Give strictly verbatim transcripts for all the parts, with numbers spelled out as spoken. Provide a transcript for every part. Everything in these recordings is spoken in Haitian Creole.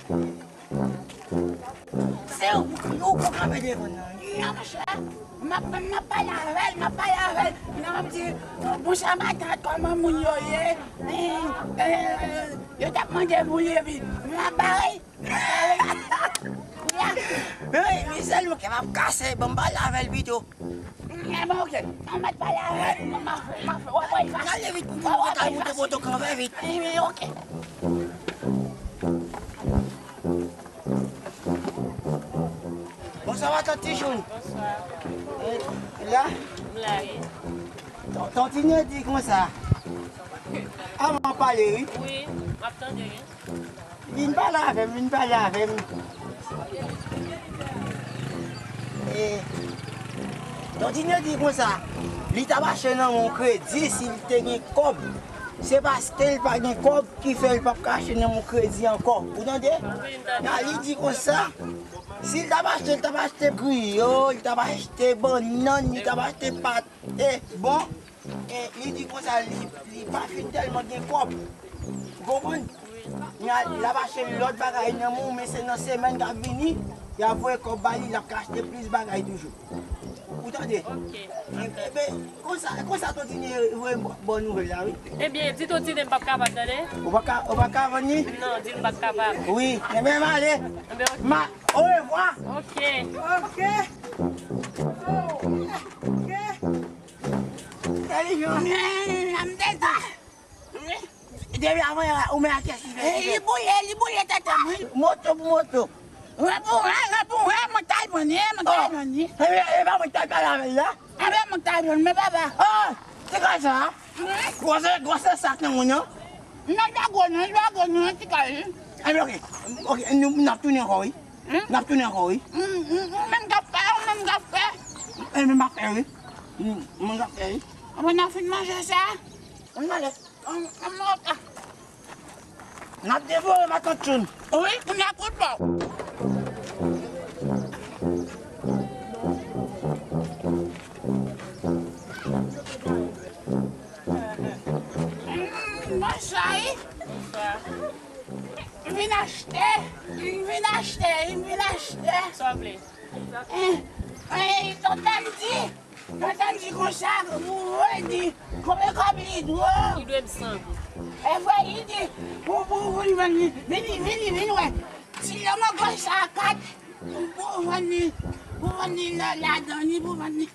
Se ou, ou pou kanpe devan nan. Non, monchè. M ap, m ap pale avè l, m ap pale avè l. Non, m ap di, "Bonjou, matant, kòman moun yo ye?" Eh, eh, yo t ap mande pou li, epi m ap bare. Wi, wi, se nou ki m ap kase, ban m pale avè l pito. Ebyen, oke. An mèt pale avè l. M ap fè, m ap fè, w ap wè, w ap wè. Gade vit pou nou ta moute poto kanpe vit. Ebyen, oke. Bonswa, matant Tichoun. Bonswa. Eh, la? M la, wi. Ton, ton Tine di konsa. Avan pale, wi. Wi, m ap tande, wi. Vin pale avè m, vin pale avè m. E, Don Tine di konsa, li t ap achte nan men w kredi si l te gen kòb. Se paske l pa gen kòb ki fè l p ap ka achte nan men w kredi ankò. Ou tande? Nan li di konsa, si l t ap achte, l t ap achte griyo, li t ap achte bannann, li t ap achte pate. Bon, e, li di konsa, li, li pa fin tèlman gen kòb. Ou konprann? Wi. L ap achte lòt bagay nan men w, men se nan semèn k ap vini, y ap voye kòb ba li, l ap ka achte plis bagay toujou. Ou tande? Ok. Ebyen, konsa, konsa Ton Tine voye m bòn nouvèl la, wi. Ebyen, di Ton Tine m p ap kapab, tande? Ou pa ka, ou pa ka vann li? Non, di l m p ap kapab. Wi, ebyen, m ale. Ebyen, ok. Ma, orevwa. Ok. Ok. Ok. Tèlifòn. M te di. Depi avan yè la, ou men ak kès li fè. E, li boule, li boule tèt mwen. Moto pou moto. Mwen pou mwen, mwen pou mwen, mwen t al pran li, mwen t al pran li. Ebyen, e pa mwen k t al pale avè l la? Ebyen, mwen t al pran li, men papa. Ah, ti kay sa a? Wi. Gwosè, gwosè sak nan moun nan? Non, li pa gwo non, li pa gwo non, ti kay li. Ebyen, oke. Oke, nou, n ap tounen ankò, wi. Hmm? N ap tounen ankò, wi. Hmm, hmm, hmm, menm k ap fè, menm k ap fè. E, menm k ap fè, wi. Hmm, menm k ap fè, wi. Apre n a fin manje sa. Ann ale. Ann, ann ale. N ap devore matant Tchoun. Wi, kounye a kout pa w. Hmm, bonswa, wi. Bonswa. M vin achte, m vin achte, m vin achte. Sa w vle? Eh, eh, tonton m di, tonton m di konsa, pou vandi, konbyen kòb li dwe w? Li dwe m san goud. E vre, li di, pou, pou, pou vin vann li, vini, vini, vini wè. Ti lòm an gòj sa a kat, pou vann li, pou vann li la, ladan li, pou vann li.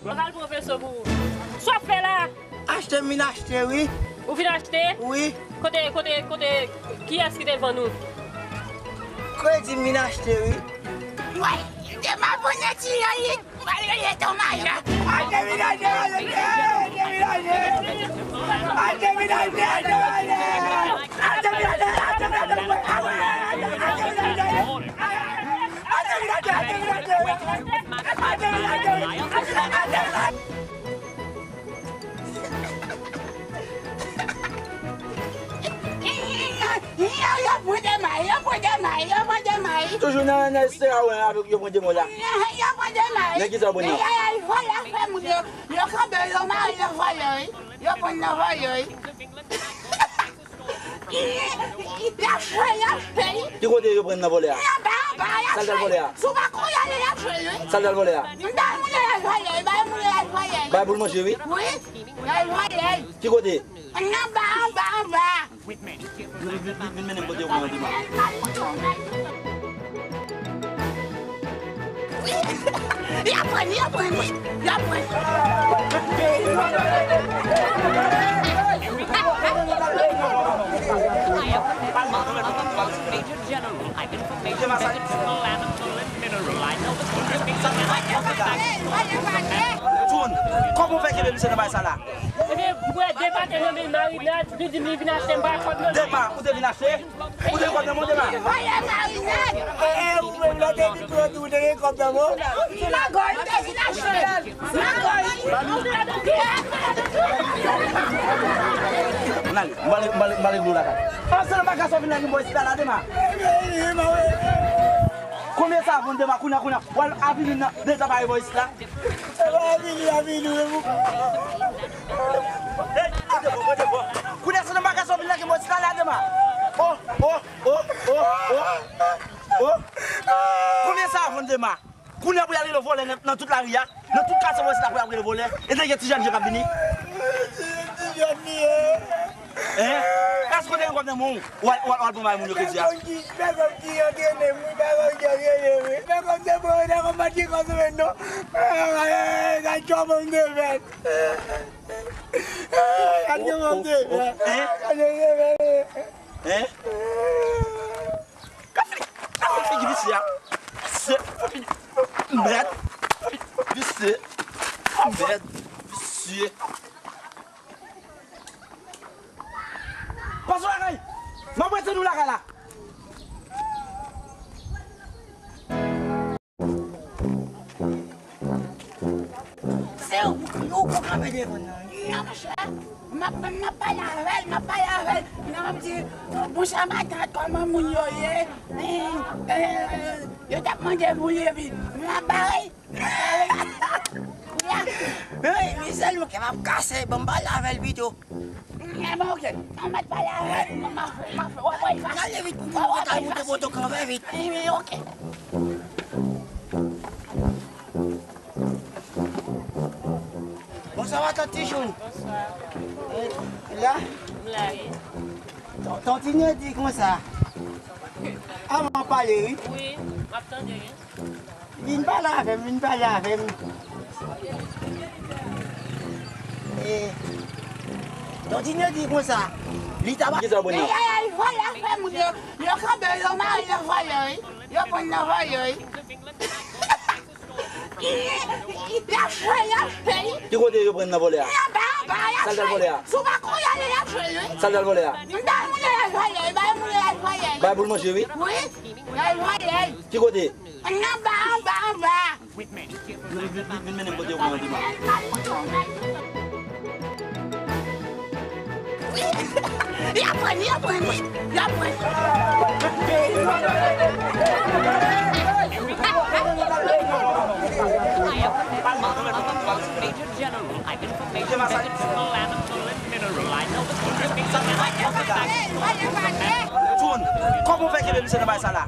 Mwen pral pran veso pou ou. Sa w ap fè la? Achte m vin achte, wi. Ou vin achte? Wi. Kote, kote, kote, kiyès ki te vann ou? Kredi m vin achte, wi. Wi, te m abone ti yo, wi. Mwen rele ton madan. Achte vin achte, achte vin achte, achte vin achte. Achte vin achte, achte vin achte. Achte vin achte, achte vin achte. Yo, yo pran de may, yo pran de may, yo pran de may. Toujou nan, nan estera wè avèk yo pran de may la. Yo, yo pran de may. Nan ki sa w pran nan? Yo, yo al vòlè afè moun yo. Yo kanpe yo mare nan vòlè, wi. Yo pran nan vòlè, wi. Y ap jwe, y ap jwe. Ki kote yo pran nan vòlè a? Anba, anba, y ap jwe. Sa l t al vòlè a? Si w pa konnen ale, y ap jwe, wi. Sa l t al vòlè a? Bay moun yo y al vòlè, bay moun yo y al vòlè. Bay pou l manje, wi. Wi, y al vòlè. Ki kote? Anba, anba, anba. Vin, vin, vin, vin mennen m kote yo pran nan demen. Y ap pran li, y ap pran li, y ap pran li. Tchoun, kòman w fè kenbe misye nan bagay sa la? Ebyen, m wè Dema te nan men marinad, li di m li vin achte, m bay kòb nan men. Dema, ou te vin achte? Ou te konn nan mande la? Vòlè marinad! E, e, ou menm lè w te vin pran tou, ou te gen kòb nan men w? Magòy, ou te vin achte. Magòy. Ann ale, m pale, m pale, m pale dlo lakay. Ansanm ak gason vin la ki bò isit la, la, Dema. Konbyen sa vann, Dema, kounye a, kounye a? W al avili nan de tan pa bò isit la? E pa avili, avili, wi. Hey, mande bò, mande bò. Kounye a, se nan bagason vin la ki bò isit la, la, Dema. Oh. Oh, oh, oh, oh, oh. Konbyen sa a vann Dema? Kounye a pou y al rele vòlè nan, nan tout lari a, nan tout katye Wès la pou y al rele vòlè. E nèg yo ti jèn jan k ap vini. Ti jèn li ye. Hein? Èske w te gen kòb nan men w? W al, w al, w al pran bagay moun yo kredi a. Pa kòm ki, pa kòm ki antrene m, wi, pa kòm ki antrene m, wi. Pa kòm se bon, nan kòm pa ti kòb nan men non. Gad kòman m te fèt. Gad kòman m te fèt. Hein? Gad kòman m te fèt. Hein? Gad figi, gad figi visye a. Visye. Figi mèd. Figi visye. Mèd. Visye. Pase w lakay. M ap rete nou lakay la. Se ou, ou, ou kanpe devan nan. Li la, monchè. M ap, m ap pale avè l, m ap pale avè l. Nan, m ap di, "Bonjou, matant, kòman moun yo ye?" Eh, eh, yo t ap mande pou li, epi m ap ba l. Wi, wi, sèl mwen ke m ap kase, ban m pale avè l pito. Ebyen, oke. An mèt pale avè l, m ap fè, m ap fè, w ap wè l fache. Gade vit pou mwen, w ap moute poto kanpe vit. Ebyen, oke. Bonswa, matant Tichoun. Bonswa. E, la? M la, wi. Ton, ton Tine di konsa. Avan pale, wi. Wi, m ap tande, wi. Vin pale avè m, vin pale avè m. E, ton Tine di konsa, li ta ba... Ki sa w pran nan? Ay, ay, vòlè fè moun yo, yo kanpe, yo mare nan vòlè, wi. Yo pran nan vòlè, wi. Y ap jwe, y ap jwe, wi. Ki kote yo pran nan vòlè a? Anba, anba, y ap jwe. Sa l t al vòlè a? Si w pa konnen, y ap jwe, wi. Sa l t al vòlè a? Bay moun yo y al vòlè, bay moun yo y al vòlè. Bay pou l manje, wi. Wi, y al vòlè. Ki kote? Anba, anba, anba. Vin, vin, vin, vin mennen m kote yo pran nan demen. Wi. Y ap pran, y ap pran, wi. Y ap pran. Tchoun, kòman w fè kenbe misye nan bagay sa la?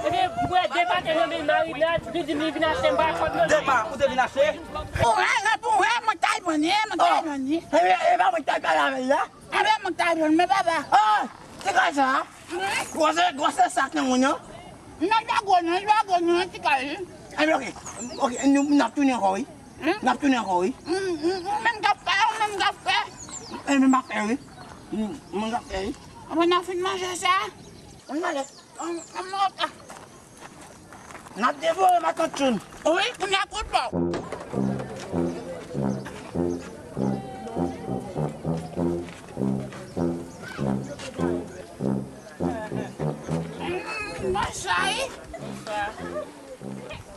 Ebyen, m wè Depa te nan men marinad, li di m li vin achte, m pa konn non. Depa, ou te vin achte? Ou wè, ou wè, mwen t al pran li, mwen t al pran li. Ebyen, e pa mwen k t al pale avè l la? Ebyen, mwen t al pran li, men papa. Oh, ti kay sa a? Wi. Gwosè, gwosè sak nan moun nan? Non, li pa gwo non, li pa gwo non, ti kay li. Ebyen, oke. Oke, nou, n ap tounen ankò, wi. Hmm? N ap tounen ankò, wi. Hmm, hmm, ou menm k ap fè, ou menm k ap fè. Ebyen, m ap fè, wi. Hmm, mwen k ap fè, wi. Apre n a fin manje sa, ou n ale. N ap devore matant Tchoun. Wi, kounye a kout pa w. Bonswa, wi.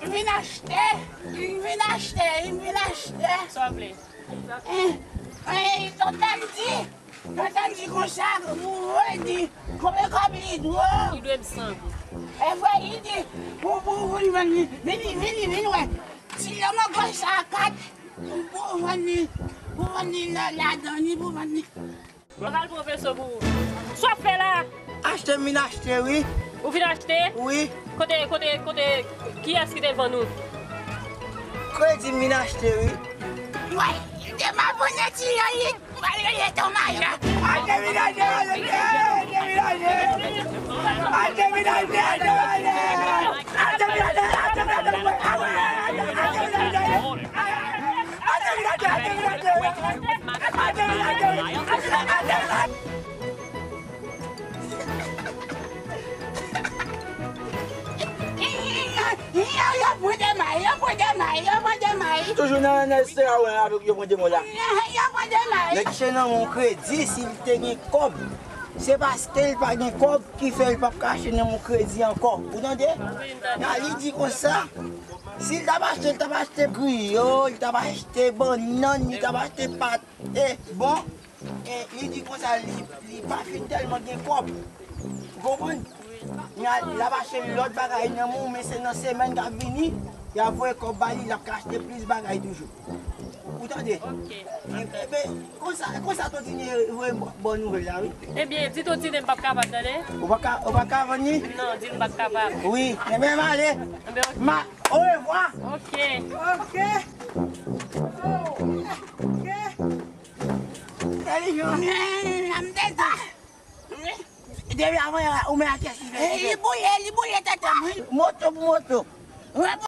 M vin achte, m vin achte, m vin achte. Sa w vle? Eh, eh, tonton m di, tonton m di konsa, ou di, konbyen kòb li dwe w? Li dwe m san goud. E vre, li di, pou, pou, pou vin vann li, vini, vini, vini wè. Ti lòm an gòj sa a kat, pou vann li, pou vann li la, ladan li, pou vann li. Mwen pral pran veso pou ou. Sa w ap fè la? Achte m vin achte, wi. Ou vin achte? Wi. Kote, kote, kote, kiyès ki te vann ou? Kredi m vin achte, wi. Woy, te m abone ti yo, li pral rele ton madan. Achte vin achte, achte vin achte, achte vin achte, achte vin achte. Yo, yo pran de may, yo pran de may, yo pran de may. Toujou nan, nan istwa a, wè, avèk yo pran de may la. Yo pran de may. Nèg ki chèche nan men w kredi, si l te gen kòb, se paske l pa gen kòb ki fè l p ap ka achte nan men w kredi ankò. Ou tande? Nan li di konsa, si l t ap achte, l t ap achte griyo, l t ap achte bannann, li t ap achte pate, bon. E li di konsa, li, li pa fin tèlman gen kòb. Ou konprann? L a, l ap achte lòt bagay nan men w, men se nan semèn k ap vini, y a voye kòb ba li, l ap ka achte plis bagay toujou. Ou tande? Ok. Ebyen, konsa, konsa Totine voye m bon nouvèl la, wi. Ebyen, di Totine m p ap kapab, tande? Ou pa ka, ou pa ka vann li? Non, di l m p ap kapab. Wi, ebyen, m ale. Ebyen, ok. Ma, orevwa. Ok. Ok. Ok. Salut, Jean. M te di. Depi avan, ou men a kèk. Li bouye, li bouye tèt mwen. Moto pou moto.